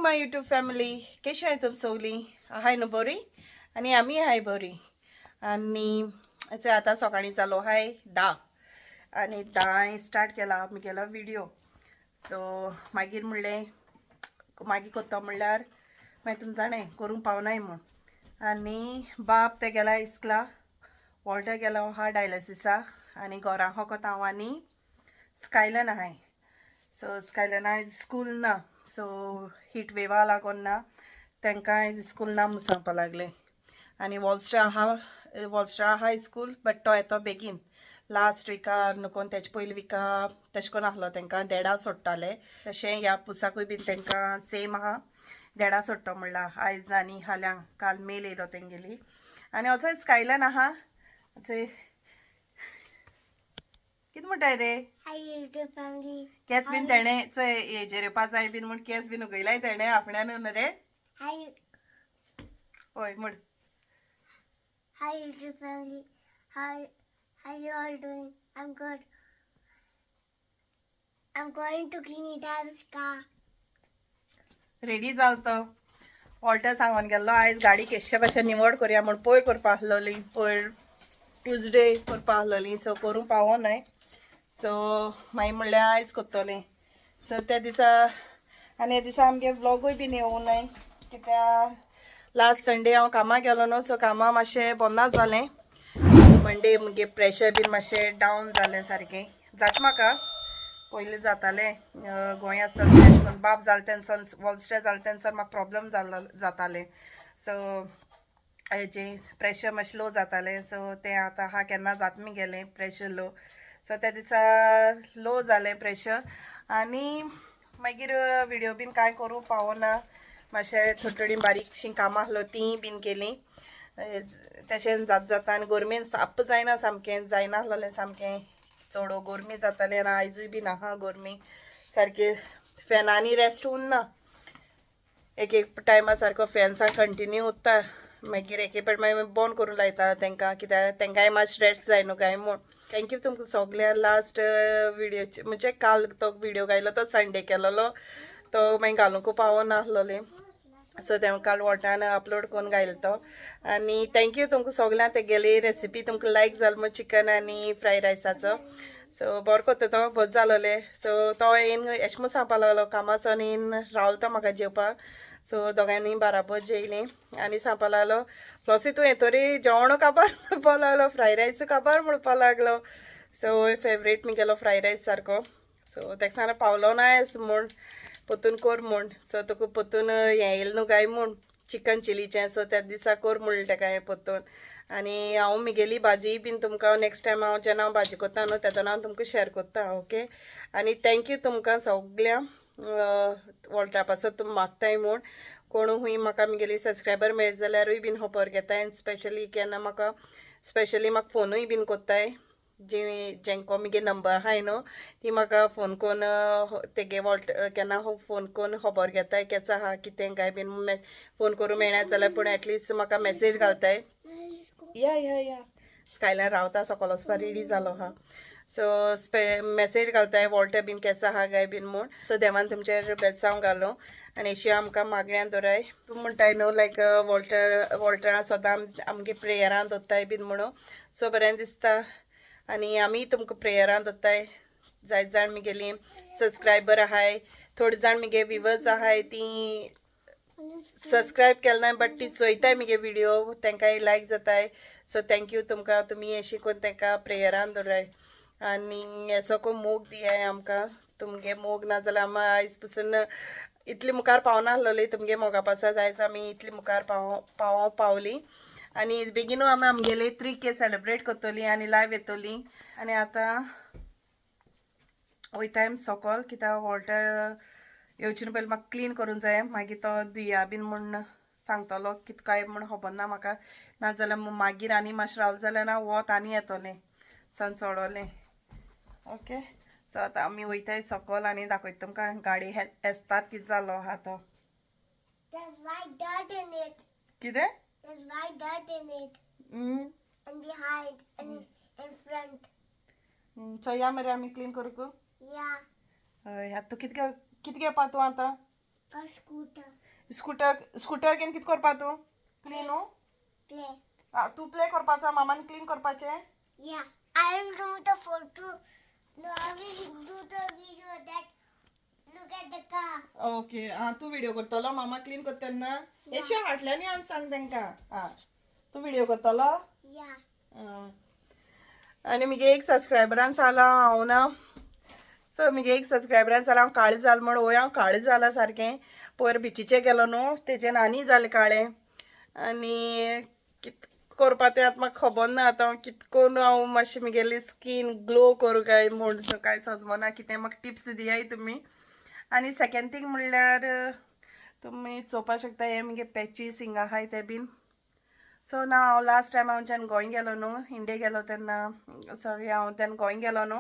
My YouTube family, कशी आहे तुम सगळी? आहाय न्हू बरी? आनी आमी आहाय बरी. आनी आतां सकाळीं जालो आहाय 10 आनी 10 स्टार्ट केला म्हगेलो व्हिडियो. सो मागीर म्हणलें मागीर करता म्हणल्यार मागीर तुम जाणें करूंक पावनाय म्हूण. आनी बाब ते गेला इस्कला, वॉल्टर गेलो आहा डायलिसिसा आनी घरा फकत हांव आनी स्कायलन आहाय. सो स्कायलन आयज स्कूल ना, सो हीट वेवा लागोन ना तांकां आयज स्कूल ना म्हूण सांगपा लागलें. आनी वॉलस्ट्रा आहा, वॉलस्ट्रा आहा स्कूल, बट तो येतो बेगीन. लास्ट विका न्हू तेजे पयले विका तशें करून आसलो तांकां देडा सोडटाले. तशें ह्या पुसाकूय बीन तांकां सेम आहा, देडा सोडटो म्हणला आयज आनी फाल्यां. काल मेल येयलो तेंगेली. आनी असोच स्कायलन आहा. अशें कितें म्हणटाय रे? Hi YouTube family. केंस बीन तेणें चोय हेजेर येवपा जाय बीन म्हूण केंस बीन उगयलाय तेणें आपण्यान न्हू रे. Hi. हय म्हण. Hi YouTube family. How you all doing? I'm good. I'm going to clean Dad's car. Ready जाल तो वॉल्टर सांगून गेल्लो आयज गाडी केश्शे भाशेन निवड करया म्हूण. पयर करपा आसलोली, पयर ट्युजडे करपा आसलोली. सो करूंक पावो न्हय, सो मागीर म्हणल्यार आयज करतलें. सो त्या दिसा आनी ह्या दिसा आमगे व्लॉगूय बीन येवं न्हय, कित्याक लास्ट संडे हांव कामाक गेलो न्हू. सो कामां मातशें बंद जालें. मंडे मुगे प्रेशर बीन मातशें डावन जालें सारकें. जाता म्हाका पयलीं जातालें गोंय आसतना अशें करून बाब जालें तेन्ना, वॉलस्ट्रे जालें तेन्ना म्हाका प्रॉब्लम जाल्लो जातालें. सो हेजें प्रेशर मातशें लो जातालें. सो तें आतां आहा केन्ना जाता मुगेलें प्रेशर लो. सो त्या दिसा लो जालें प्रेशर आनी मागीर व्हिडियो बीन कांय करूंक पावना. मातशें थोडी थोडी बारीकशीं कामां आसलो तीं बीन केलीं. तशें जाता जाता आनी गोरमेन साप्प जायना, सामकें जायना आसलोलें, सामकें चड गोरमी जातालें. आनी आयजूय बीन आहा गोरमी सारकी. फॅनांनी रेस्ट उरना, एक एक टायमा सारको फॅन सामको कंटिन्यू उत्ता. मागीर एक एक फावट मागीर बंद करून लायता तांकां, कित्याक तांकांय मातशें रेस्ट जाय न्हू काय म्हूण. Thank you तुमकां सगळ्यांक. लास्ट व्हिडियोचे म्हणजे काल तो व्हिडियो घायलो तो संडे केलेलो, तो मागीर घालूंक पावना आसलोलें. सो तें काल वॉटान अपलोड करून घायलो तो. आनी thank you तुमकां सगळ्यांक. तेगेली रेसिपी तुमकां लायक जाल म्हूण चिकन आनी फ्राय रायसाचो. सो बरो करता तो, बरो जालोले. सो तो येवन एशें म्हूण सांगपा लागलो, कामाचो येवन रावलो तो म्हाका जेवपाक. सो दोगांयनी बाराबर जेयलीं आनी सांगपा लागलो, फ्लॉसी तूं येतरी जेवण काबार म्हणपा लागलो, फ्राय रायस काबार म्हणपा लागलो. सो फेवरेट मुगेलो फ्राय रायस सारको. सो ताका सांगलें पावलो ना येस म्हूण परतून कर म्हूण. सो तुका परतून हें येयलें न्हू काय म्हूण चिकन चिलीचें. सो त्या दिसा कर म्हणलें ताका हांवें परतून. आनी हांव म्हगेली भाजी बीन तुमकां नेक्स्ट टायम हांव जेन्ना हांव भाजी करता न्हू तेन्ना हांव तुमकां शेअर करता. ओके, आनी thank you तुमकां सगळ्यांक. वॉल्टरा पासत तुमी मागताय म्हूण कोण खूंय म्हाका म्हगेली सबस्क्रायबर मेळत जाल्यारूय बीन खबर घेताय. आनी स्पेशली केन्ना म्हाका स्पेशली म्हाका फोनूय बीन कोत्ताय, जी जेंको मुगे नंबर आहाय न्हू ती म्हाका फोन करून तेगे वॉल्ट केन्ना फोन करून खबर घेताय केच आहा कितें काय बीन. फोन करूं मेळना जाल्यार पूण एटलिस्ट म्हाका मॅसेज घालताय. या या या स्कायलान रावता सकल वचपा रेडी जालो आहा. सो मॅसेज घालताय वॉल्टर बीन केसो आहा काय बीन म्हूण. सो देवान तुमचेर बेसांव घालो आनी अशी आमकां मागण्यां दवराय. तूं म्हणटाय न्हू लायक वॉल्टर वॉल्टरा सदां आमगे प्रेयरान दवरताय बीन म्हणून. सो बरें दिसता आनी आमी तुमकां प्रेयरान दवरताय. जायते जाण मुगेली सबस्क्रायबर आहाय, थोडे जाण मुगे विवर्स आहाय ती सबस्क्रायब केलें ना बट ती चोयताय मुगे व्हिडियो, तांकांय लायक जाताय. सो thank you तुमकां, तुमी अशी करून तांकां प्रेयरान दवराय आनी असो को मोग दियाय आमकां. तुमगे मोग ना जाल्यार आमी आयज पसून इतली मुखार पावनासलोली. तुमगे मोगा पासत आयज आमी इतली मुखार पाव पाव पावली. आनी बेगीनू आमी आमगेले 3K सेलिब्रेट करतली आनी लायव येतली. आनी आतां वयताय आमी सकल, कित्याक वॉल्टर येवचे पयलीं म्हाका क्लीन करूंक जाय. मागीर तो दुया बीन म्हूण सांगतलो कित काय म्हूण खबर ना म्हाका. नाजाल्यार मागीर आनी मातशें रावलें जाल्यार ना वत आनी येतलें सन चडोलें. ओके, सो आतां आमी वयताय सकल आनी दाखयता तुमकां गाडी एस्ताद कितें जालो आहा तो. There's white dirt in it. कितें? There's white dirt in it. And behind and in front. So या मरे आमी क्लीन करूंक. Yeah. हय, आतां तूं कितें कितें घेवपा तूं आतां? A scooter. Scooter scooter घेवन कितें करपा तूं क्लीन न्हू? Play. तूं प्ले करपाचो, मामान क्लीन करपाचें. Yeah. I will do the photo. No, I will do the video that look at the car. Okay, आं, तूं व्हिडिओ करतलो मामा क्लीन करता तेन्ना? एशे हाटल्यानी आनी सांग तांकां. आं, तूं व्हिडिओ करतलो? Yeah. आं. आनी मुगे एक सबस्क्रायबरान सांगलां हांव ना, सो मुगे एक सबस्क्रायबरान सांगलां हांव काळें जालें म्हण. वय, हांव काळें जालां सारकें. पयर बिचीचेर गेलो न्हू, तेजेन आनी जालें काळें. आनी कित करपा तें आतां म्हाका खबर ना. आतां हांव कित करून हांव मातशें मुगेली स्कीन ग्लो करूं काय म्हूण, सो कांय सजमना. कितें म्हाका टिप्स दियाय तुमी. आनी सेकेंड थींग म्हणल्यार तुमी चोवपा शकता हे मुगे पॅचीस हिंगा आहाय ते बीन. सो ना, हांव लास्ट टायम हांवच्यान गोंय गेलो न्हू, इंडिया गेलो तेन्ना, सॉरी, हांव तेन्ना गोंय गेलो न्हू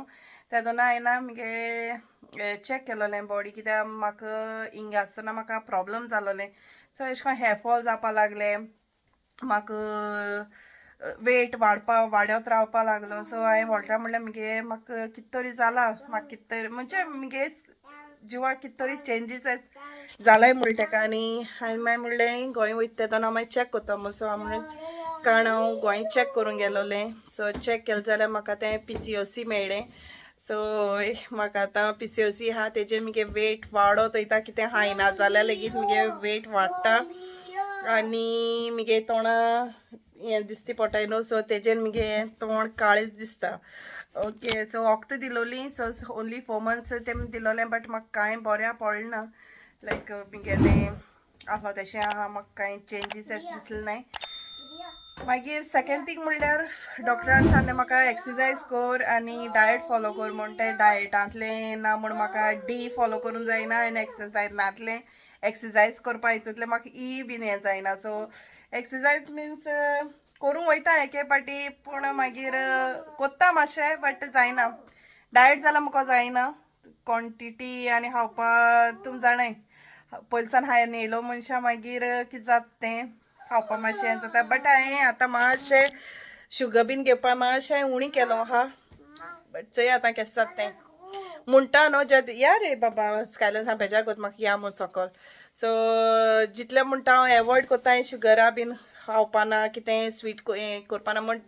तेदोना हांवें ना मुगे चॅक केलोलें बॉडी, कित्याक म्हाका हिंगा आसतना म्हाका प्रॉब्लम जालोलें. सो एशें कोन्न हेर फॉल जावपा लागले, म्हाका वेट वाडपा वाडत रावपा लागलो. सो हांवें वॉल्टरा म्हणल्यार मुगे म्हाका कित तरी जालां, म्हाका कित तरी म्हणजे मुगे जिवाक कित तरी चेंजीस जालाय म्हूण तेका. आनी हांवें मागीर म्हणलें गोंय वयता तेन्ना हांव मागीर चॅक करता म्हूण. सो हांव म्हणलें कारण हांव गोंय चॅक करूंक गेलोलें. सो चॅक केलें जाल्यार म्हाका तें पीसीओसी मेळ्ळें. सो म्हाका आतां पीसीओसी आहा, तेजेर मुगे वेट वाडत वयता. कितें खायना जाल्यार लेगीत मुगे वेट वाडटा आनी मुगे तोंडा हें दिसती पडटा न्हू, सो तेजेर मुगे तोंड काळेंच दिसता. ओके, सो वखदां दिलोली, सो ओन्ली 4 मंथ्स तेमी दिलोलें, बट म्हाका कांय बऱ्या पडलें ना. लायक मुगेलें आसलो तशें आहा, म्हाका कांय चेंजीस अशें दिसलें नाय. मागीर सेकेंड थींग म्हणल्यार डॉक्टरान सांगलें म्हाका एक्सरसायज कर आनी डायट फॉलो कर म्हूण. तें डायटांतलें ना म्हूण म्हाका डी फॉलो करूंक जायना आनी एक्सरसायज नातलें एक्सरसायज करपा हितूंतलें म्हाका ई बीन हें जायना. सो एक्सरसायज मिन्स करूंक वयता एके पाटी, पूण मागीर कोत्ता मातशें, बट जायना. डायट जाल्यार म्हाका जायना, क्वॉन्टिटी आनी खावपा तुमी जाणाय, पयलसान हांवें येयलो मनशां मागीर कितें जाता तें खावपा मातशें हें जाता. बट हांवें आतां मातशें शुगर बीन घेवपा मातशें उणी केलो आहा, बट चोया आतां केशें जाता तें. म्हणटा न्हू जे या रे बाबा, स्कायलन सांग बेजार कोत म्हाका या म्हूण सकल. सो जितलें म्हणटा हांव एवॉयड कोत्ता शुगरा बीन खावपा ना, कितें स्वीट हें करपा ना म्हण,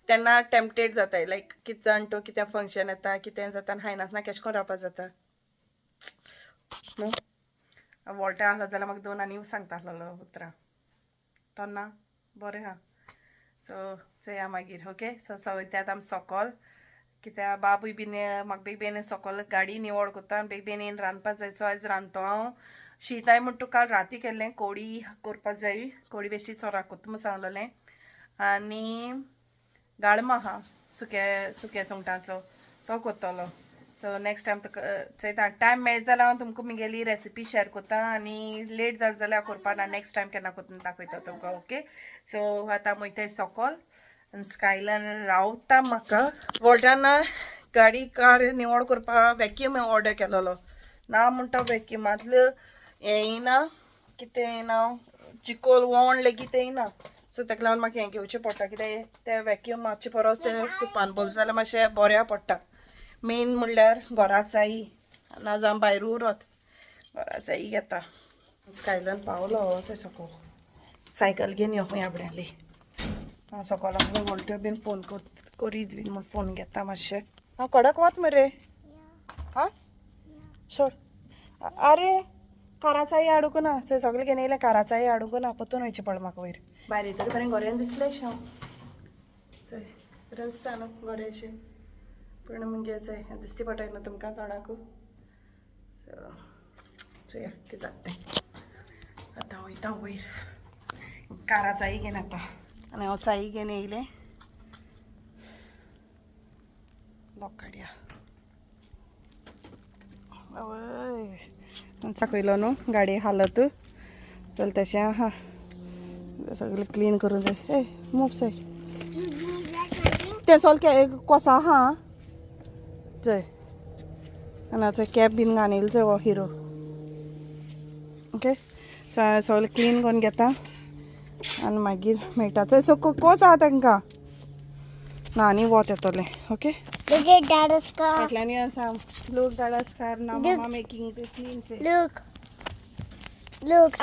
तेन्ना टेम्पटेड जाताय. लायक कितें जाण तूं, कितें फंक्शन येता, कितें जाता आनी खायनासतना केशें कोन रावपा जाता न्हू. वॉल्टा आहलो जाल्यार म्हाका दोन आनी सांगता आहलोलो उतरां तो ना बरें आहा. सो चोया मागीर. ओके, सो सवयता आतां आमी सकल, कित्याक बाबूय बीन म्हाका बेग बेगीन सकल गाडी निवळ करता आनी बेग बेगीन येवन रांदपा जाय. सो आयज रांदतो हांव शीत. हांवें म्हण तुका काल राती केल्लें, कोडी करपा जाय, कोडी बेश्टी सोराक कोत्ता म्हूण सांगलेलें. आनी गाळमो आहा सुके सुके सुंगटांचो, तो कोत्तलो. सो नेक्स्ट टायम तुका चोयता, टायम मेळत जाल्यार हांव तुमकां मुगेली रेसिपी शेअर करता आनी लेट जालें जाल्यार हांव करपा ना, नेक्स्ट टायम केन्ना कोत्ता दाखयता तुमकां. ओके, सो आतां वयताय सकल आनी स्कायलन रावता म्हाका. वॉल्टान गाडी कार निवळ करपा वॅक्यूम ऑर्डर केलोलो ना म्हणटा, वॅक्युमांतलें हें येयना, कितें येयना, चिकोल वोण लेगीत येयना. सो ताका लागून म्हाका हें घेवचें पडटा, कित्याक तें वॅक्यूम मातशें परस तें सुपान बोल जाल्यार मातशें बऱ्या पडटा. मेन म्हणल्यार घरांत जायी ना जावं भायर उरत, घरांत जायी घेता. स्कायलन पावलो चोय सकल, सायकल घेवन यो खंय आपणाली. हांव सकल आसलो, वॉल्टर बीन फोन करीत बीन म्हूण फोन घेता मातशें. हांव कडक वत मरे. हा सोड, आरे काराचाय हाडूंक ना, चोय सगळें घेवन येयलें, काराचाय हाडूंक ना, परतून वयचें पडलें म्हाका वयर. भायर येतरी पर्यंत गोरें दिसलें हांव, चोय बरें दिसता न्हू गोरेंशें, पूण मुगे चोय दिसती पडटा न्हू तुमकां तोंडाकू. चोया कितें जाता तें. आतां वयता वयर, काराचाय घेवन आतां. आनी हांव चाय घेवन येयलें, लॉक काडया. आवय, दाखयलो न्हू गाडी हालत चल तशें आहा, सगळें क्लीन करूं जाय. ए मूव सायड. तें सोल कोसा आहा चोय. आनी आतां कॅप बीन घालून येयलो चोय हो हिरो. ओके, सो हांवें सगळें क्लीन करून घेता आनी मागीर मेळटा. चोय, सो कोस आहा तांकां ना आनी वत येतलें. Okay. Look at Dada's car. फाटल्यान आसा. Look, Dada's car. Now mama making the clean. Look. Look,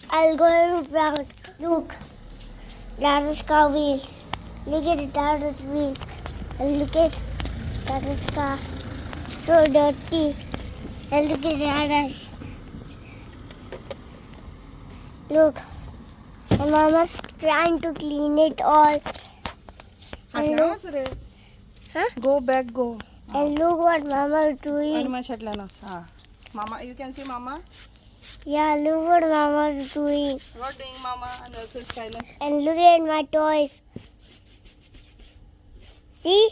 I'll go round. Look, Dada's car wheels. Look at Dada's wheel. And look at Dada's car. So dirty. And look at Dada's. Look, my mama's trying to clean it all. And look, huh? Go back go. And look what mama's doing. मातशें हां mama, you can see mama. Yeah, look what mama's doing. What doing mama? And also Skylar. And look at my toys. See?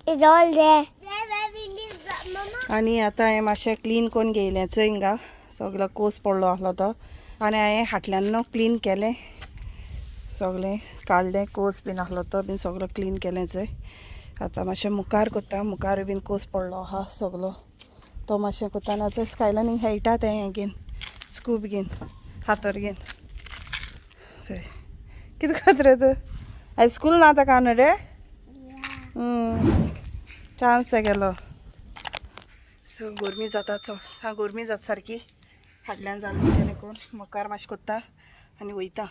It's all there. Where we live, Mama? आनी आतां हांवें मातशें clean करून घेयलें चोय हिंगा सगलो कोस पडलो आसलो तो. आनी हांवें हाटल्यान न्हू क्लीन केलें सगळें, काडलें कोस बीन आसलो तो बीन सगलो क्लीन केलें चोय. आतां मातशें मुखार कोत्ता, मुखारूय बीन कोस पडलो आहा सगलो तो मातशें कोत्ता. ना चोय स्कायलान हिंग खेळटा तें हें घेवन, स्कूप घेवन, हातर घेवन. चोय कितें करता रे तूं? आयज स्कूल ना ताका न्हू रे? चान्स तेगेलो. सो गरमी जाता चड, गरमी जाता सारकी. फाटल्यान जालें तेणें करून मुखार मातशें कोत्ता आनी वयता.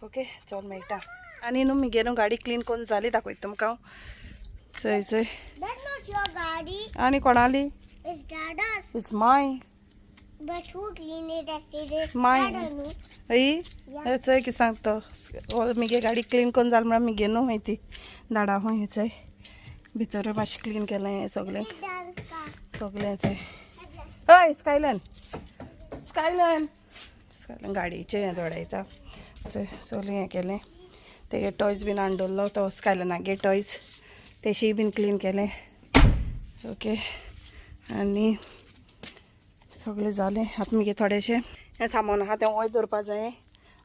ओके चल मेळटा. आनी न्हू मुगे न्हू गाडी क्लीन करून जाली, दाखयता तुमकां हांव. चोय चोय. That's not your गाडी. आनी कोणाली? It's Dada's. It's mine. But who clean it yesterday? Mine. Dada, no? हय चोय कितें सांगता तो. मुगे गाडी क्लीन करून जाली म्हळ्यार मुगे न्हू खंय ती धाडा खंय. चोय भितर मातशें क्लीन केलें हें सगळें सगळें. चोय हय स्कायलन स्कायलन स्कायलन गाडयेचेर हें दोडायता. चोय सगळें हें केलें. तेगे टॉयज बीन हाडून दवरलो तो स्कायलनागे टॉयज तेशीय बीन क्लीन केलें. ओके आनी सगळें जालें. आतां मुगे थोडेशें हें सामान आहा तें वयर दवरपा जायें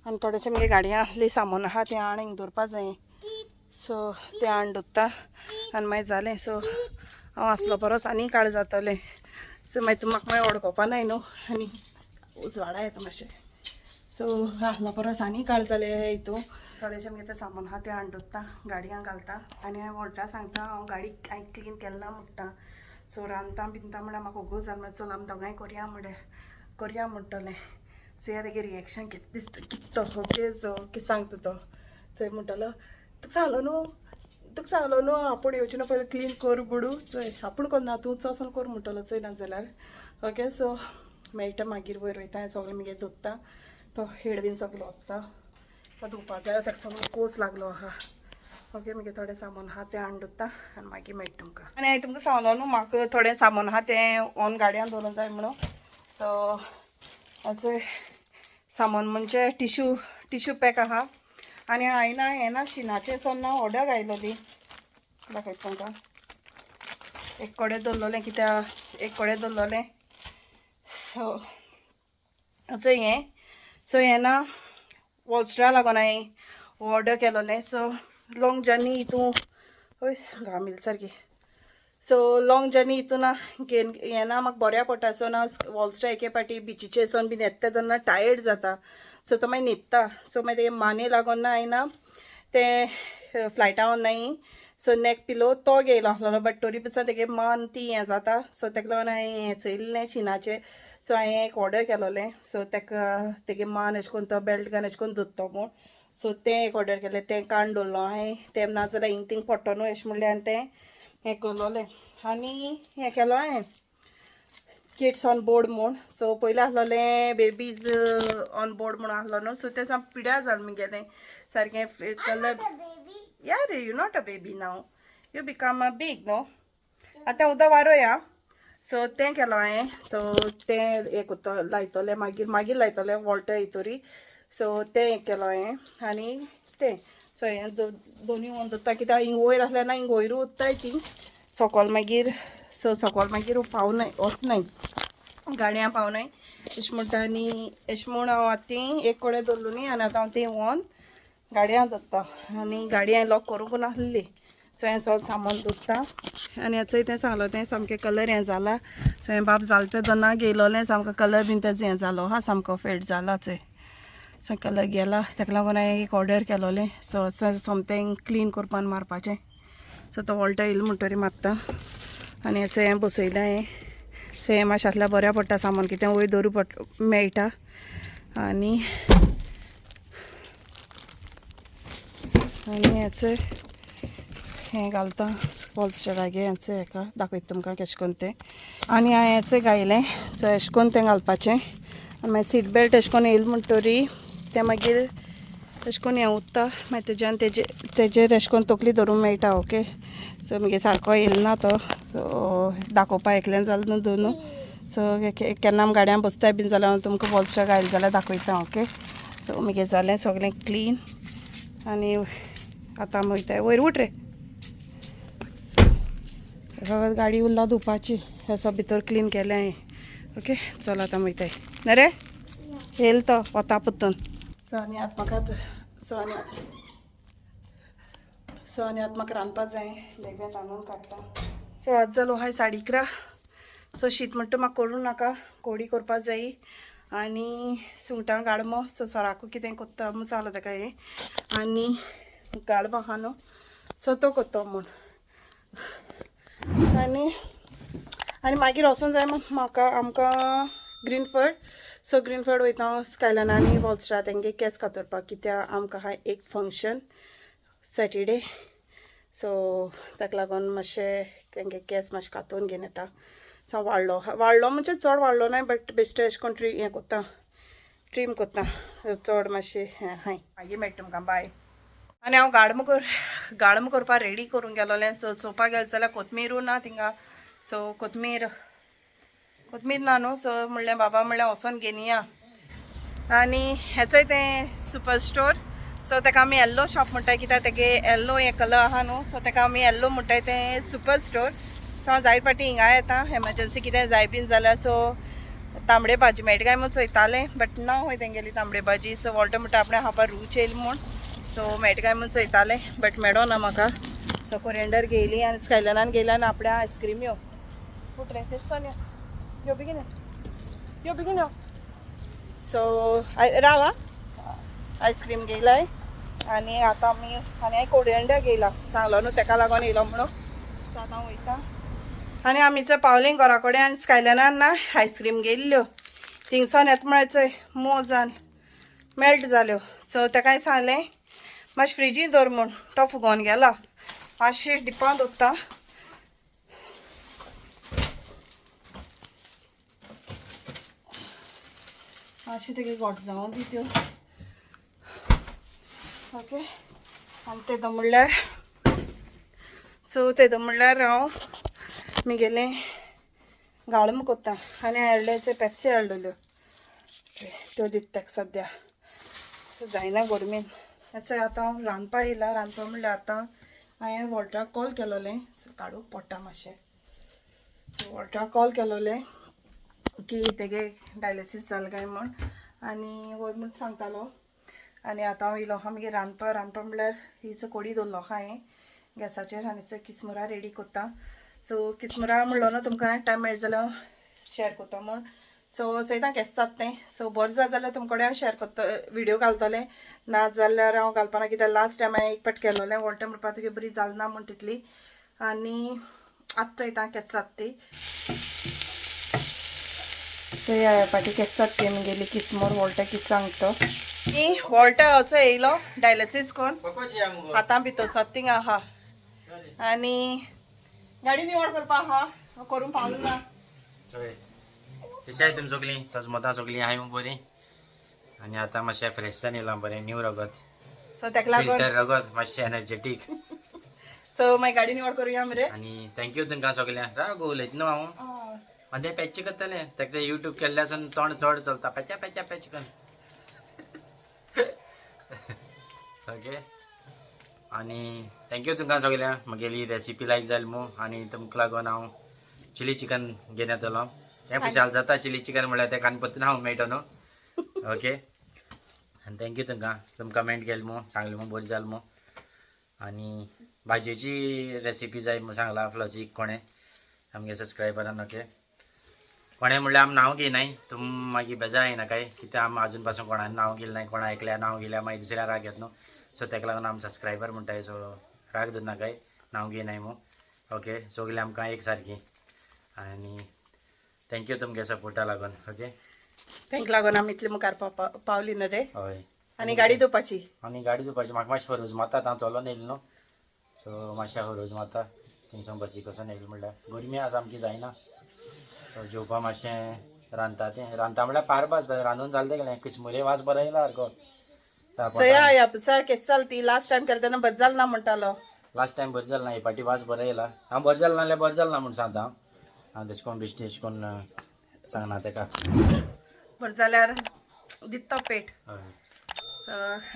आनी थोडेशें मुगे गाडयां आसलें सामान आहा तें हाड हिंग दवरपा जायें. सो तें हाडून दवरता आनी मागीर जालें. सो हांव आसलो परस आनी काळ जातलें. सो मागीर तूं म्हाका मागीर वळखोपा नाय न्हू आनी उजवाडा येता मातशें. सो आसलो परस आनी काळ जालें हितून. थोडेशें मुगे तें सामान आहा तें हाडून दवरता, गाडयांक घालता. आनी हांवें वॉल्टरा सांगता हांव गाडी हांवें क्लीन केलें ना म्हणटा. सो रांदता बिंदता म्हळ्यार म्हाका ओगोज जालें. मागीर चल आमी दोगांय करया म्हणलें, करया म्हणटलें. चोया तेगे रिएक्शन कितें दिसता कितें तो. ओके सो कितें सांगता तो. चोय म्हणटलो तुका सांगलो न्हू, तुका सांगलो न्हू आपूण येवचें ना पयलीं क्लीन कर बुडू. चोय आपूण करना तूं वचोन कर म्हणटलो चोय ना जाल्यार. ओके सो मेळटा मागीर. वयर वयता सगळें मुगे धुता तो हेड बीन सगलो वता तो धुवपा जायो ताका सगळो कोस लागलो आहा. ओके मुगे थोडें सामान आहा तें हाडून दवरता आनी मागीर मेळटा तुमकां. आनी हांवें तुमकां सांगलो न्हू म्हाका थोडें सामान आहा तें ऑन गाडयान दवरूंक जाय म्हणून. सो चोय सामान म्हणजे टिश्यू टिश्यू पॅक आहा. आनी हांवें ना हें ना शिनाचें सोन्ना ऑर्डर आयलोली दाखयता तुमकां. एक कडेन दवरलें कित्याक एक कडेन दवरलें. सो चोय हें सो हें ना वॉलस्ट्रा लागून हांवें ऑर्डर केलोलें. सो लॉंग जर्नी हितून हय घाम येयली सारकी. सो लॉंग जर्नी हितून ना घेन हें ना म्हाका बऱ्या पडटा. सो ना वॉलस्ट्रा एके पाटी बिचीचेर सोन बीन येता तेन्ना टायर्ड जाता. सो तो मागीर न्हिदता. सो मागीर तेगे माने लागून ना हांवें ना तें फ्लायटा वचनाय. सो नेक पिलो तो घेयलो आसलेलो बट तरी पसून तेगे मान ती हें जाता. सो तेका लागून हांवें हें चोयल्लें शिनाचें. सो हांवें एक ऑर्डर केलोलें. सो तेका तेगे मान अशें करून तो बेल्ट घालून अशें करून धरतो म्हूण. सो तें एक ऑर्डर केलें, तें काडून दवरलो हांवें. तें नाजाल्यार हिंग थिंग पडटो न्हू अशें म्हणलें आनी तें हें केलोलें. आनी हें केलो हांवें किड्स ऑन बोर्ड म्हूण. सो पयलीं आसलोलें बेबीज ऑन बोर्ड म्हूण आसलो न्हू. सो तें सामकें पिड्यार जालें मुगेलें सारकें कलर. यार you not a baby now, you become a big न्हू. आतां उदक वारोया. सो तें केलो हांवें. सो तें एक लायतलें मागीर मागीर लायतलें वॉल्टर हितूरी. सो तें एक केलो हांवें. आनी तें सो हें दोनूय व्हरून दवरता कित्याक हिंग वयर आसल्यार ना हिंग वयरूय उत्ताय ती सोकोल मागीर. सो सोकोल मागीर पावनाय वचनाय गाडयां पावनाय अशें म्हणटा. आनी अशें म्हूण हांव आतां ती एक कडेन दवरलो न्ही आनी आतां हांव ती व्हरून गाडयां दवरता. आनी गाडी हांवें लॉक करूंक नासली. सो हें सगळें सामान दवरता. आनी चोय तें सांगलो तें सामकें कलर हें जाला. सो हें बाब जालें तें जेन्ना घेयलोलें सामको कलर बीन तेजो हें जालो आहा सामको फेड जाला. चोय सो कलर गेला ताका लागून हांवें एक ऑर्डर केलोलें. सो सोमतें क्लीन करपान मारपाचें. सो तो वॉल्टर येयलो म्हणटरी मारता. आनी असो हें बसयलें हांवें. सेम अशें आसल्यार बऱ्या पडटा सामान कितें वयर दवरूं पड मेळटा. आनी आनी हेचो हें घालता बॉल्स्टरागे हेचो हेका दाखयता तुमकां केशें कोन्न तें. आनी हांवें हेचें घायलें. सो एशें कोन्न तें घालपाचें. आनी मागीर सीट बेल्ट एशें कोन्न येयलें म्हणटरी तें मागीर एशें कोन्न हें उत्ता मागीर तेज्यान तेजेर एशें कोन्न तकली धरूंक मेळटा. ओके सो मागीर सारको येयलो ना तो. सो दाखोवपा एकल्यान जालें न्हू दोनू. सो केन्ना आमी गाडयान बसताय बीन जाल्यार हांव तुमकां बॉल्स्टर घायलें जाल्यार दाखयता. ओके सो मागीर जालें सगळें क्लीन. आनी आतां आमी वयताय वयर. उठ रे. फकत गाडी उरला धुवपाची. हें सगळें भितर क्लीन केलें हांवें. ओके चल आतां वयताय न्ही रे. येयलो तो वता परतून. सो आनी आतां म्हाका सो आनी आतां म्हाका रांदपा जाय. बेगीन रांदून काडटा. सो आतां जालो आहाय 11:30. सो शीत म्हणटा म्हाका करूं नाका, कोडी करपा जायी. आनी सुंगटां गाळमो. सो सराकू कितें कोत्ता म्हूण सांगलां ताका हें. आनी गाळमो आहा न्हू सो तो कोत्तो म्हूण. आनी आनी मागीर वचोन जाय म्हाका आमकां ग्रीनफर्ड. सो ग्रीनफर्ड वयता हांव स्कायलाना आनी वॉलस्ट्रा तेंगे केंस कातरपाक कित्याक आमकां आहा एक फंक्शन सॅटरडे. सो ताका लागून मातशें तेंगे केंस मातशें कातोवन घेवन येता. सो वाडलो वाडलो म्हणजे चड वाडलो नाय बट बेश्टें एशें कोन्न ट्री हें कोत्ता ट्रीम कोत्ता चड मातशें हें हाय. मागीर मेळटा तुमकां. बाय. आनी हांव गाळम करपाक रेडी करूंक गेलोलें. सो चोवपाक गेलें जाल्यार कोथमीरूय ना थिंगा. सो कोथमीर ना न्हू. सो म्हणलें बाबा म्हणलें वचोन घेवन. आनी हेचोय तें सुपर स्टोर. सो ताका आमी येल्लो शॉप म्हणटाय कित्याक तेगे येल्लो हें कलर आहा न्हू. सो ताका आमी येल्लो म्हणटाय तें सुपर स्टोर. सो हांव जाय फाटी हिंगा येता एमर्जन्सी कितें जाय बीन जाल्यार. सो तांबडे भाजी मेळटा काय म्हूण चोयतालें बट ना हय तेंगेली तांबडे भाजी. सो वॉल्टर म्हणटा आपणें हापा रूच येयली म्हूण. सो मेळटा काय म्हूण चोयतालें बट मेळो ना म्हाका. सो कोरियंडर घेयली आनी स्कायलनान घेयली आनी आपल्या आयस्क्रीम यो उठ रे तेच यो यो बेगीन यो बेगीन यो. सो राव आं आयस्क्रीम घेयलाय. आनी आतां आमी आनी हांवें कोरियंडर घेयला सांगलो न्हू तेका लागून येयलो म्हणून. सो आतां वयता. आनी आमी चोय पावलीं घरा कडेन आनी स्कायलनान ना आयस्क्रीम घेयल्ल्यो थिंगसान येता म्हळ्यार चोय मोजान मेल्ट जाल्यो. सो तेकाय सांगलें मातशें फ्रिजीन दवर म्हूण. तो फुगोवन गेला. मातशें डिपां दवरता. मातशें तेगे घोट जावं दी त्यो. ओके आनी तेदो म्हणल्यार सो तेदो म्हणल्यार हांव म्हगेलें गाळम कोत्ता. आनी हाडले पेप्सी हाडलेल्यो त्यो दिता ताका सद्या. सो जायना गरमेन. हेचो आतां हांव रांदपा येयला. रांदपा म्हणल्यार आतां हांवें वॉल्टराक कॉल केलोलें. सो काडूंक पडटा मातशें. सो वॉल्टराक कॉल केलोलें की तेगे डायलिसीस जालें काय म्हूण. आनी वयर म्हूण सांगतालो. आनी आतां हांव येयलो आहा मागीर रांदपा. रांदपा म्हणल्यार हिचो कोडी दवरलो आहा हांवें गॅसाचेर आनी चोय किसमुरा रेडी कोत्ता. सो किसमुरा म्हणलो न्हू तुमकां टायम मेळ्ळो जाल्यार शेअर कोत्ता म्हूण. सो चोयता केशें जाता तें. सो बरें जाता जाल्यार तुमचे कडेन हांव शेअर कोत्ता व्हिडियो घालतलें. ना जाल्यार हांव घालपाना कित्याक लास्ट टायम हांवें एक पाट केलोलें वॉल्टर म्हणपा तुगे बरी जाल ना म्हूण तितली. आनी आतां चोयता केशें जाता ती. ते पाटी केशें जाता ती म्हगेली किसमूर. वॉल्टर कितें सांगता तो. वॉल्टर असो येयलो डायलिसीस कोन्न आतां भितर सत्तींग आहा. आनी गाडी निवळ करपा आहा करूंक पावलो ना. कशें तुमी सगळीं सजमतां सगळीं आहाय मू बरीं. आनी आतां मातशें फ्रेश जावन येयलां बरें न्यू रगत. सो ताका लागून फिल्टर रगत मातशें एनर्जेटीक. सो मागीर गाडी निवळ करुया मरे. आनी thank you तुमकां सगळ्यांक. राव गो उलयता न्हू हांव. आनी तें पॅच करतलें ताका तें युट्यूब केल्लें आसून तोंड चड चलता पॅचा पॅचा पॅच कर. ओके आनी thank you तुमकां सगळ्यांक. म्हगेली रेसिपी लायक जाली मू. आनी तुमकां लागून हांव चिली चिकन घेवन येतलो. तें खुशाल जाता चिली चिकन म्हणल्यार तें कान पत्तून हांव मेळटो न्हू. ओके आनी thank you तुमकां. तुमकां कमेंट केली मू सांगलें मू बरें जालें मू. आनी भाजयेची रेसिपी जाय म्हूण सांगला फ्लॉसीक कोणें आमगे सबस्क्रायबरान. ओके कोणें म्हणल्यार आमी नांव घेयनाय तुम मागीर बेजार येनाकाय कित्याक आमी आजून पासून कोणाक नांव घेयलें नाय. कोणा एकल्या नांव घेयल्यार मागीर दुसऱ्या राग येता न्हू. सो ताका लागून आमी सबस्क्रायबर म्हणटाय. सो राग दवरनाकाय नांव घेयनाय म्हूण. ओके सगळीं आमकां एक सारकी. आनी Thank you तुमगे सपोर्टा लागून. ओके, तांकां लागून आमी इतले मुखार पावली न्हू रे. हय, आनी गाडी धुवपाची, आनी गाडी धुवपाची म्हाका मातशें हरोज मारता, आतां चलोन येयलें न्हू, सो मातशें हरोज मारता थिंगसून बसी वचोन येयलें म्हणल्यार गरमी आसा सामकी जायना. सो जेवपा मातशें रांदता, तें रांदता म्हणल्यार पारभास रांदून जालें तेगेलें. किसमुरे वास बरो येयला सारको. चया ह्या पसा केस जाल ती लास्ट टायम केलें तेन्ना बरें जालें ना म्हणटालो. लास्ट टायम बरें जालें ना, हे फाटी वास बरो येयला. हांव बरें जालें ना जाल्यार बरें जालें ना म्हूण सांगता हांव. हांव तशें कोण बेश्टें अशें कोन्न सांगना तेका. बरें जाल्यार दिता पेट. हय,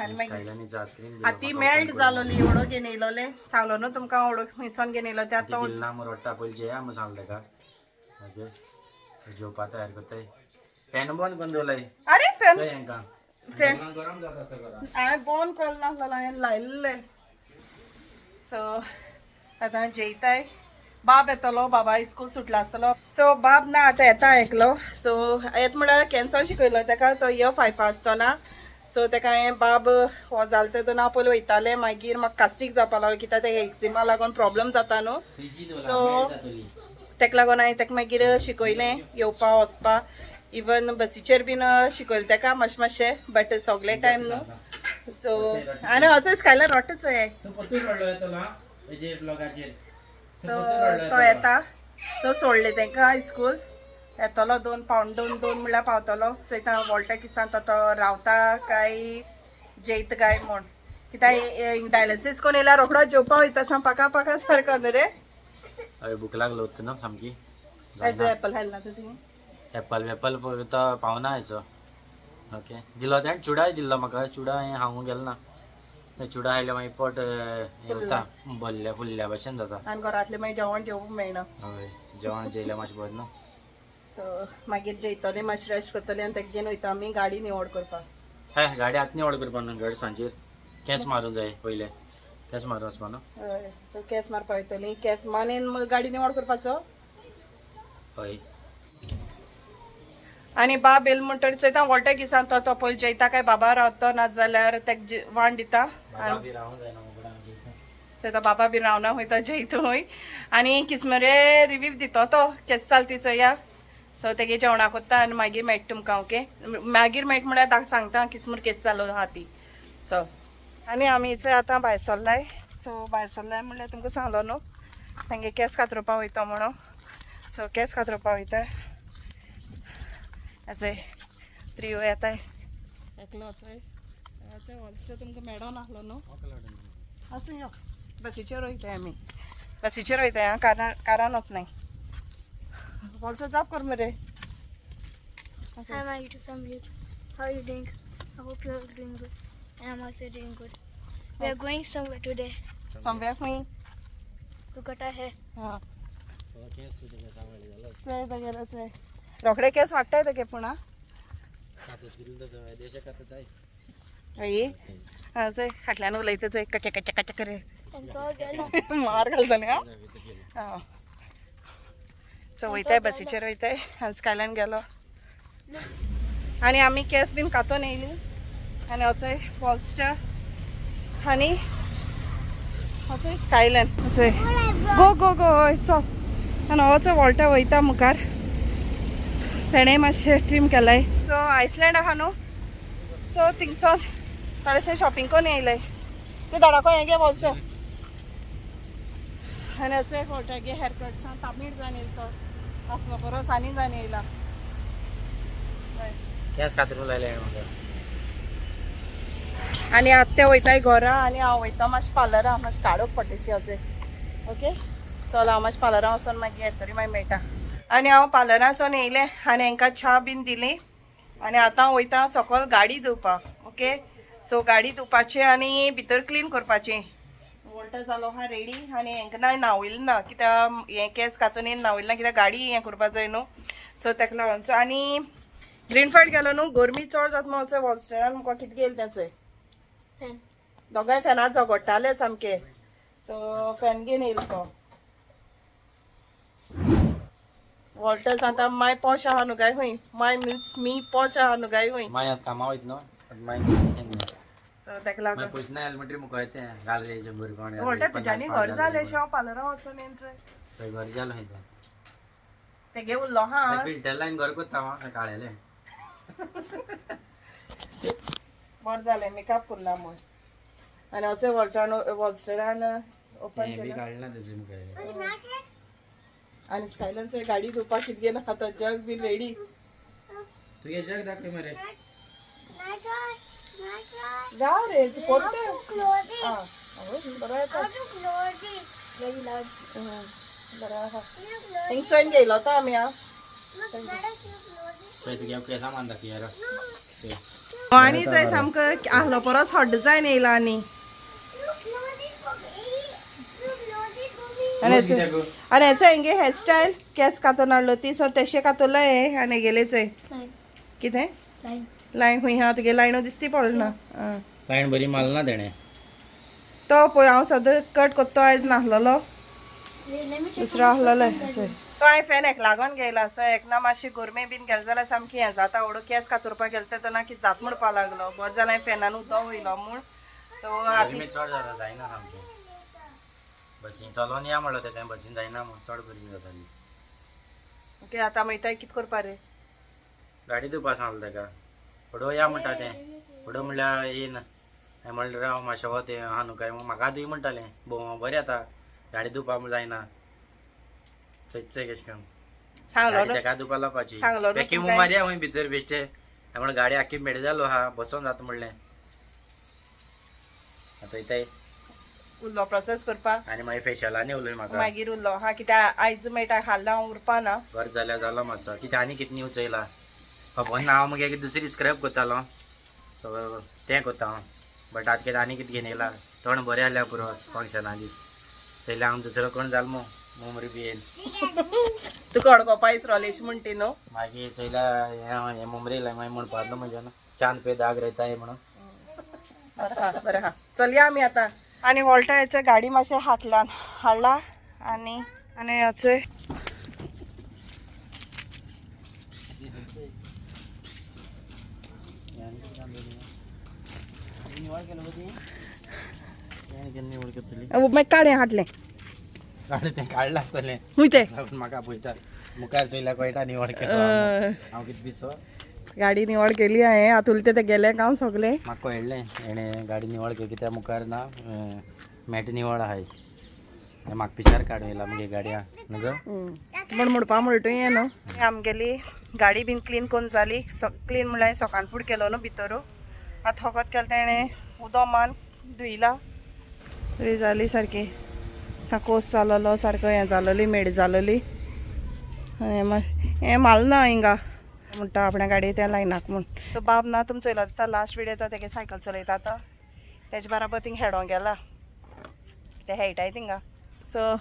आनी मागीर स्कायलांनी आयस्क्रीम आतां ती मेल्ट जालोली, एवडो घेवन येयलोलें सांगलो न्हू तुमकां, एवडो खंयसान घेवन येयलो ते आतां दिल ना म्हूण रडटा, पयलीं जेया म्हूण सांगलें तेका. ओके, जेवपा तयार करताय. फॅन बंद करून दवरलाय. अरे फॅन चोय हेंकां फॅन गरम जाता आसता घरान. हांवें बंद करून नासलेलो, हांवें लायिल्लें. सो आतां जेयताय. बाब येतलो, बाबा स्कूल सुटला आसतलो. सो बाब ना आतां येता एकलो. सो येत म्हणल्यार कॅन्सल शिकयलो तेका, तो इयर 5 आसतना. सो तेका हांवें बाब हो जालो तेन्ना हांव पयलीं वयतालें, मागीर म्हाका कास्तीक जावपा लागलो कित्याक तेका एक्झिमा लागून प्रॉब्लम जाता न्हू. सो तेका लागून हांवें तेका मागीर शिकयलें येवपा वचपा, इवन बसीचेर बीन शिकयलें तेका मातशें मातशें, बट सगळे टायम न्हू. सो आनी अचेच खायल्यार रोटच हे. सो तो येता, सो सोडलें तेंकां स्कूल. येतलो 2 पावण 2 2 म्हणल्यार पावतलो. चोयता वॉल्टा किसान तो रावता काय जेयता काय म्हूण, कित्याक डायलिसीस कोण येयल्यार रोखडो जेवपा वयता साम पाका पाका सारको न्हू रे. हय, भूक लागलो होत न्हू सामकी. एज एपल खायलें ना तुवें? एप्पल वेपल तो पावना आयचो. ओके, दिलो तेणें चुडाय दिल्लो म्हाका, चुडा हांवें खावंक गेलो ना. ते चुडा खायल्यार मागीर पोट हें जाता, भरल्या फुल्ल्या भशेन जाता. आनी घरांतलें मागीर जेवण जेवूंक मेळना. हय, जेवण जेयल्यार मातशें बरें न्हू. सो मागीर जेयतलें, मातशें रेस्ट करतलें आनी तेका घेवन वयता आमी गाडी निवड करपाक. हे गाडी आतां निवड करपाक न्हू, गाडी सांजेर केंस मारूंक जाय पयलें, केंस मारूं वचपा न्हू. हय, सो केंस मारपा वयतलीं, केंस मारून गाडी निवड करपाचो. हय, आनी बाब येयलो म्हणटकीर चोयता वॉल्टे किसान तो तो पयलीं जेयता काय बाबा रावता, नाजाल्यार तेका वाण दिता. चोयता बाबा बीन रावना वयता जेयता हय. आनी किसमरे रिव्यू दितो तो केस चलती चोया. सो तेगे जेवणाक वता आनी मागीर मेळटा तुमकां. ओके, मागीर मेळटा म्हणल्यार सांगता किसमूर केस जालो आहा ती. सो आनी आमी चोय आतां भायर सरलाय. सो भायर सरलाय म्हणल्यार तुमकां सांगलो न्हू तेंगे केंस कातरुपा वयता म्हणून. सो केंस कातरुपा वयता. अजय त्रियो येताय एकलो. अचय अचय वॉल्सो तुमकां मेळोन नासलो न्हू. आसूं यो, बसीचेर वयताय आमी, बसीचेर वयताय आं, कारान वचनाय. वॉल्सो जाप कर मरे. Hi my YouTube family, how are you doing? I hope you are doing good, and I'm also doing good. We are going somewhere today. Somewhere खंय? To cut our hair. हां, चोय तेगेलो चोय रोखडे केंस वाडटाय तेगे पूण. आं हय, आं चोय फाटल्यान उलयता चोय, कचे कचे कचे करे मार घालता न्ही. आं, सो वयताय बसीचेर वयताय. आनी स्कायलान गेलो आनी आमी केंस बीन कातोन येयली. आनी वचय वॉलस्टर आनी वचय स्कायलॅन. वचय गो गो गो. हय चल. आनी वचय वॉल्टा वयता मुखार, तेणें मातशें ट्रीम केलाय. सो आयसलँड आहा न्हू, सो थिंगसोन थोडेशें शॉपिंग करून येयलें. ते धडाको हें गे वॉलस्टर. आनी वचय वॉल्टा गे हेअर कट तामीळ जावन येयलो तो आसलो बरो, आनी जावन येयला. केंस कातरूंक लायले म्हाका. आनी आतां ते वयताय घरा आनी हांव वयता मातशें पार्लरां, मातशें काडूंक पडटशी अजय. ओके, चल हांव मातशें पार्लरां वचोन मागीर येतरी मागीर मेळटा. आनी हांव पार्लरां वचोन येयलें आनी हेंकां च्या बीन दिली. आनी आतां हांव वयता सकल गाडी धुवपाक. ओके, सो गाडी धुवपाची आनी भितर क्लीन करपाची. वॉल्टर जालो आहा रेडी. आनी हेंकां ना न्हांवयलें ना, कित्याक हें केंस कातून येवन न्हांवयलें ना, कित्याक गाडी हें करपा जाय न्हू. सो तेका लागून. सो आनी ग्रीनफायड गेलो न्हू, गरमी चड जाता म्हणून वॉलस्टरान म्हाका कितें गेलें तें चोय. फॅन. दोगांय फॅनार झगडटाले सामके. सो फॅन घेवन येयलो तो वॉल्टर्स. आतां माय पोश आहा न्हू काय खंय, माय मिन्स मी पोश आहा न्हू काय खंय. माय आतां कामां वयता न्हू, माय सो तेका लागून पयशे ना हेल्मेट मुखार तें घाल रे 100 पावण. वॉल्टर तुज्यानी घर जालें शें हांव पार्लरां वचोन येयन चोय. घर जालें खंय तें. तेगे उरलो हा. फिल्टर लायन घर कोत्ता हांव काळेलें. बरें जालें मेकअप करना म्हूण. आनी वचय वॉल्टान वॉलस्टरान ओपन तें बी केला. काडलें ना तेजें मुखार. आनी स्कायलान गाडी धुवपाक कितें घेवन आतां जग बीन रेडी. तुगे जग दाखय मरे. राव रे तूं कोत्ता. आं बरो येता. बरो आहा. हिंग चोयन घेयलो तो आमी. आं चोय तुगे हांव सामान दाखय यार. चोय. आनी चोय सामको आहलो परस हॉट जायन येयला. आनी आनी आनी हेचो हेंगे हेअरस्टायल केंस कातून हाडलो ती सो तेशें कातरलो हें. आनी हेगेलें चोय कितें लायन खूंय आहा तुगे लायनो दिसती पडना. आं लायन बरी मारना तेणें. तो पळय हांव सदां कट कोत्तो आयज नासलेलो दुसरो आहलेलो. चोय तो हांवें फॅन एक लागोन घेयला. सो एक ना मातशी गोरमे बीन गेले जाल्यार सामकी हें जाता. ओडो केंस कातुरपाक गेले तेन्ना कितें जात म्हणपाक लागलो. बरें जालें हांवें फॅनान उदक वयलो म्हूण. सो आतां गरमी चड जाता जायना सामकें. बसीन चलोन या म्हणलो तें बसीन जायना म्हूण चड गरमी जाताली. ओके आतां वयताय कितें करपा रे? गाडी धुवपा सांगलें ताका. फुडो या म्हणटा तें. फुडो म्हणल्यार येयना. हांवें म्हणलें राव मातशें वत हें आहा न्हू काय म्हाका धुय म्हणटालें. भोंव बरें आतां गाडी धुवपा जायना. चय चय कशें करून सांगलो गाडी न्हू ताका धुवपा लावपाची. सांगलो न्हू पॅकिंग तुमकां. मारया खंय भितर बेश्टे. हांवें म्हणलें गाडी आख्खी मेड जालो आहा बसोन जाता म्हणलें. आतां वयताय उरलो प्रोसेस करपाक. आनी मागीर फेशलांनी उलय म्हाका. मागीर उरलो हा कित्याक आयज मेळटा खाल्ला हांव उरपा ना. बरें जाल्यार जालो मातसो कितें आनी कितें न्यूज चोयला खबर ना. हांव मगे दुसरी स्क्रब करतालो सो तें करता हांव. बट आतां कितें आनी कितें घेवन येयला. तोंड बरें जाल्यार पुरो फंक्शना दीस चोयल्या हांव दुसरो कोण जालो मू मुमरी बी येयन. तुका अडकोवपा इसरोले अशें म्हणटी न्हू. मागीर चोयल्या हें मुमरी येयला मागीर म्हणपा न्हू म्हज्या चांद पे दाग रेता हे म्हणून. बरें हा बरें हा चलया आमी आतां. आनी वॉल्टा हेचो गाडी मातशें हाटलान हाडला. आनी आनी हेचो मागीर काड हें हाडलें. तें काडलां आसतलें. खूंय तें? म्हाका पळयता मुखार चोयल्यार कळटा निवळ केलो हांव कितें पिसो. गाडी निवळ केली हांवें. आतां उरलें तें गेलें काम सगलें. म्हाका कळ्ळें हेणें गाडी निवळ केली कित्याक मुखार ना मॅट निवळ आहाय. म्हाका पिशार काडून येयला मुगे गाडया न्हू गो. म्हण म्हणपा म्हणटूय हें न्हू. आमगेली गाडी बीन क्लीन करून जाली. क्लीन म्हणल्यार सकाळ फूड केलो न्हू भितर. आतां फकत केलें तेणें उदक मान धुयला. तरी जाली सारकी साकोस जालोलो सारको हें जालोली मेड जालोली. आनी हें मारना हिंगा म्हणटा आपल्या गाडये त्या लायनाक म्हूण. तो बाब ना तुमी चोयला दिसता लास्ट विडियो तो तेगे सायकल चलयता तो तेजे बराबर थिंग हेडोंक गेला. ते खेळटाय थिंगा. सो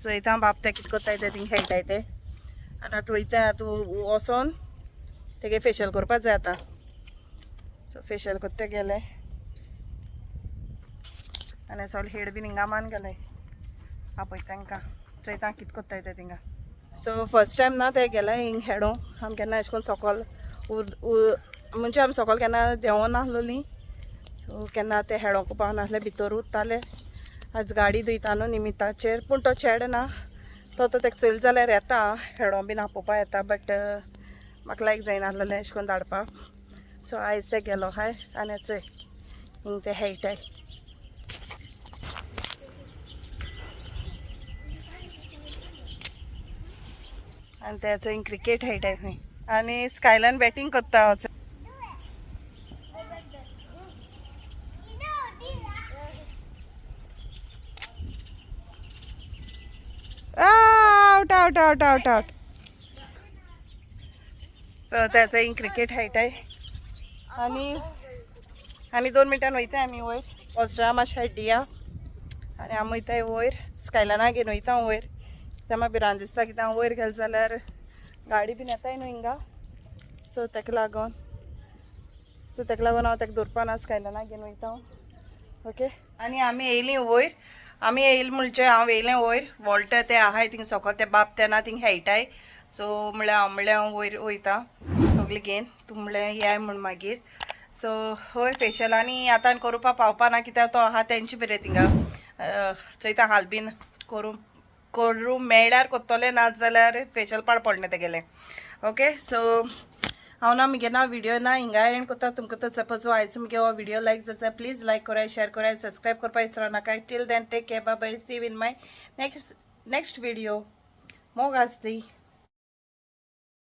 चोयता बाब ते कितें करताय ते थिंग खेळटाय ते. आतां आतां वयता आतां वचोन तेगे फेशियल करपा जाय आतां. सो फेशियल करता गेले. आनी सगळे हेड बीन हिंगा मान गेले. आपयता तांकां चोयता कितें करताय ते थिंगा. सो फर्स्ट टायम ना ते गेले हिंग हेडों. आमी केन्ना अशें करून सकल म्हणजे आमी सकल केन्ना देंवनासलोली. सो केन्ना ते हेडोंक पावनासले भितर उरताले. आज गाडी धुयता न्हू निमिताचेर. पूण तो चेड ना तो तो तेका चोयले जाल्यार येता हेडों बीन आपोवपा येता. बट म्हाका लायक जायनासलेलें अशें करून धाडपाक. सो आयज ते गेलो हाय. आनी चोय हिंग ते खेळटाय. आनी ते चोय क्रिकेट खेळटाय खंय. आनी स्कायलान बॅटींग करता. Out out out out out. So त्याचं क्रिकेट खेळटाय. आनी आनी 2 मिनटान वयताय आमी वयर. वॉस्ट्रा मातशें हाडिया आनी आमी वयताय वयर. स्कायलाना घेवन वयता हांव वयर. ते म्हाका भिरांत दिसता कित्याक हांव वयर गेलें जाल्यार गाडी बीन येताय न्हू हिंगा. सो तेका लागोन सो तेका लागोन हांव तेका दवरपा ना. स्कायलाना घेवन वयता हांव. ओके आनी आमी येयलीं वयर. आमी येयलीं म्हणचे हांव येयलें वयर. वॉल्टर ते आहाय थिंग सकल ते बाब ते ना थिंग खेळटाय. सो म्हणल्यार हांव म्हणल्यार हांव वयर वयता सगळें घेवन. तूं म्हणलें याय म्हूण मागीर. सो हय फेशियल आनी आतां करुपा पावपा ना कित्याक तो आहा तेंचे बरें थिंगा चोयता हाल बीन करूं करूं मेळ्ळ्यार कोत्तोलें, ना जाल्यार फेशियल पाड पडलें तेगेलें. ओके, सो हांव ना मुगे ना व्हिडिओ ना हिंगा एंड कोत्ता. तुमकां तर सपोज आयज मुगे हो व्हिडिओ लायक जाता, प्लीज लायक कराय, शेअर कराय, सबस्क्रायब करपा विसरो नाका. Till then, take care, bye, see in my next next video. मोग आसती.